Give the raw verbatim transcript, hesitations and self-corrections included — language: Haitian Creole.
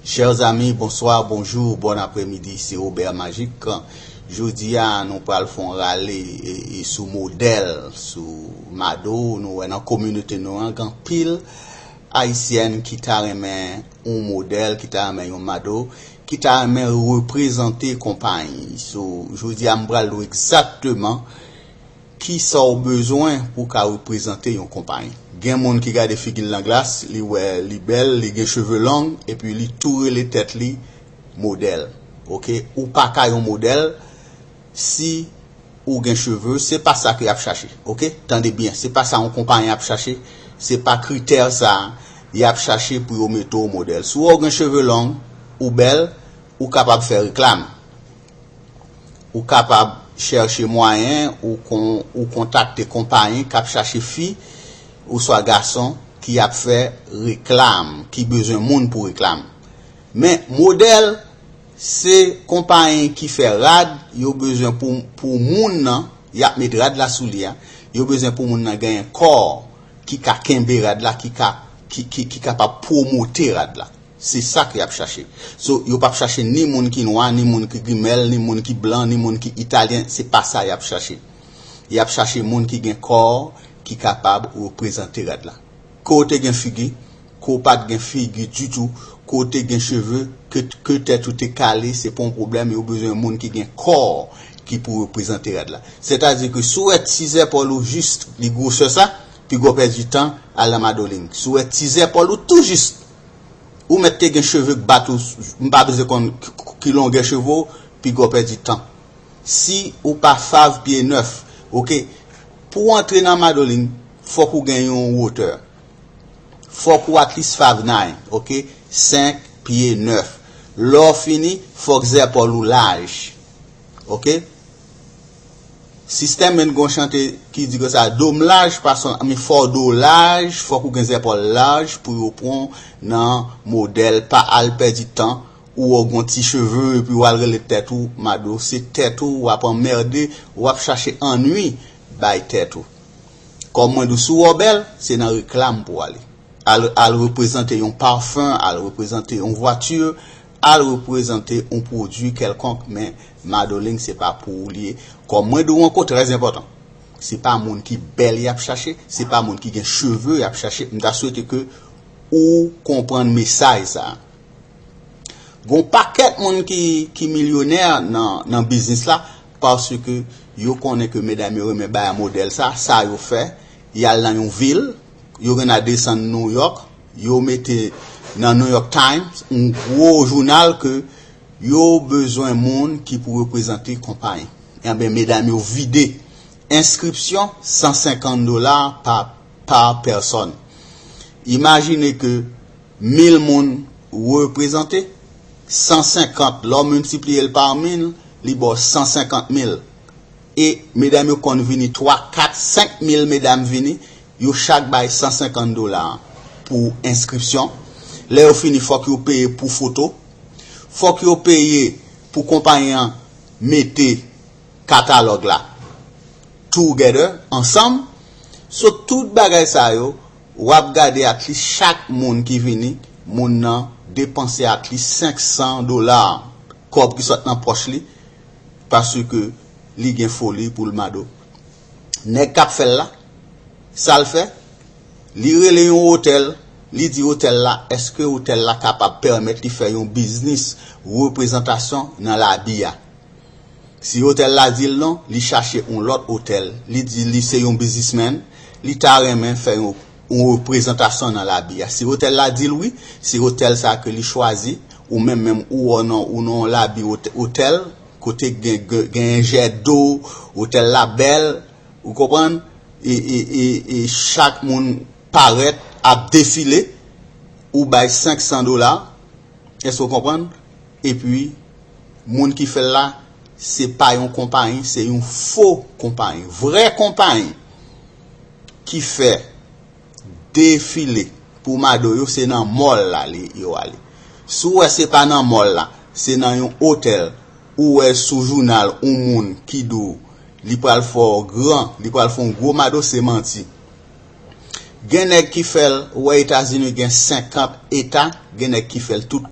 Chers amis, bonsoir, bonjour, bon après-midi, c'est Robert Magic. Jodi a, nou pral fè yon rale e, e sou modèl, sou Mado. Nou wè nan kominote nou an, gen anpil Ayisyèn ki ta renmen yon modèl, ki ta renmen yon Mado, ki ta renmen reprezante konpayi. So, jodi a, m pral di w egzakteman kisa w bezwen pou w ka reprezante yon konpayi. Gen moun ki gade figi l nan glas, li wè li bèl, li gen cheve long, epi li tou rele tèt li modèl. Oke? Ou pa ka yon modèl si ou gen cheve, se pa sa ke y ap chache. Oke? Tande byen, se pa sa yon konpayi ap chache, se pa kritè sa y ap chache pou yo mete w modèl. Si w gen cheve long, ou bèl, ou kapab fè reklam. Ou kapab chèche mwayen ou, kon, ou kontakte konpayi k ap chache fi oswa gason ki ap fè reklam, ki bezwen moun pou reklam. Men, modèl, se konpayi ki fè rad, yo bezwen pou, pou moun nan, y ap met rad la sou li a, yo bezwen pou moun nan genyen kò ki ka kenbe rad la, ki ka, ki, ki, ki kapab pwomote rad la. Se sa ke y ap chache. So, yo p ap chache ni moun ki nwa, ni moun ki grimèl, ni moun ki blan, ni moun ki italyen. Se pa sa y ap chache. Y ap chache moun ki gen kò, ki kapab reprezante rad la. Ke w te gen figi, ke w pa t gen figi ditou, ke w te gen cheve, ke, ke tèt ou te kale, se pa yon pwoblèm, yo bezwen moun ki gen kò ki pou reprezante rad la. Sètadi ke si w wè ti zèpòl ou jis li gwosè sa, piga w pèdi tan, al nan Madolin. Si w wè ti zèpòl ou tou jis, ou mèt te gen cheve k bat ou, m pa bezwen konn k-, k-, ki longè cheve w, piga w pèdi tan. Si ou pa five pye nèf, oke, pou w antre nan Madolin, fòk ou gen yon wotè. Fòk ou at least five nine, oke, senk pye nèf. Lè w fini, fòk zèpòl ou laj, oke. Sistèm menn gon chante ki di konsa, do m laj pa son, men fò w do laj, fòk ou gen zèpòl laj pou yo pran w nan modèl, pa al pèdi tan, ou wè w gon ti cheve, epi w al rele tèt ou Mado, se tèt ou w ap anmède, w ap chache annwi bay tèt ou. Kòm mwen di w, si w wè w bèl, se nan reklam pou w ale. Al, al reprezante yon pafen, al reprezante yon vwati, al reprezante yon pwodui kèlkonk, men Madolin se pa pou ou li ye. Kòm mwen di w ankò, trè enpòtan. Se pa moun ki bèl y ap chache, se pa moun ki gen cheve y ap chache. M ta swete ke ou konprann mesaj sa a. Gon pakèt moun ki, ki milyonè nan, nan biznis la, paske yo konnen ke medam yo renmen bay modèl sa, sa yo fè, y al nan yon vil, yo gen a desann New York, yo mete nan New York Times, yon gwo jounal ke yo bezwen moun ki pou reprezante konpayi. Enben, medam yo vide. Enskripsyon, san senkant dola pa, pa pèsòn. Imajine ke mil moun reprezante, san senkant, lè w miltipliye l pa mil, li ba w san senkant mil. E medam yo konn vini twa, kat, senk mil medam vini, yo chak bay san senkant dola pou enskripsyon. Lè yo fini, fòk yo peye pou foto. Fòk yo peye pou konpayi an mete katalòg la together, ansanm. So, tout bagay sa yo, w ap gade at least chak moun ki vini, moun nan depanse at least senk san dola kòb ki sot nan pòch li, paske li gen foli pou l Mado. Nèg k ap fè l la, sa l fè? Li rele yon otèl, li di otèl la, èske otèl la kapab pèmèt li fè yon biznis reprezantasyon nan labi a? Si otèl la di l non, li chache yon lòt otèl. Li di li se yon biznismenn, li ta renmen fè yon, yon reprezantasyon nan labi a. Si otèl la di l wi, se otèl sa ke li chwazi, ou menm menm ou wè non, ou nan yon labi otè-, otèl, kote gen, gen, gen jèt dlo, otèl la bèl, ou konprann? E, e, e, e chak moun parèt ap defile, ou bay senk san dola, èske w konprann? Epi, moun ki fè l la, se pa yon konpayi, se yon fo konpayi. Vrè konpayi ki fè defile pou Mado yo, se nan mòl la li, yo ale. Si w wè se pa nan mòl la, se nan yon otèl, ou wè sou jounal yon moun ki di w li pral fè w gran, li pral fè yon gwo Mado, se manti. Gen nèg ki fè l, ou wè Etazini gen senkant eta, gen nèg ki fè l tout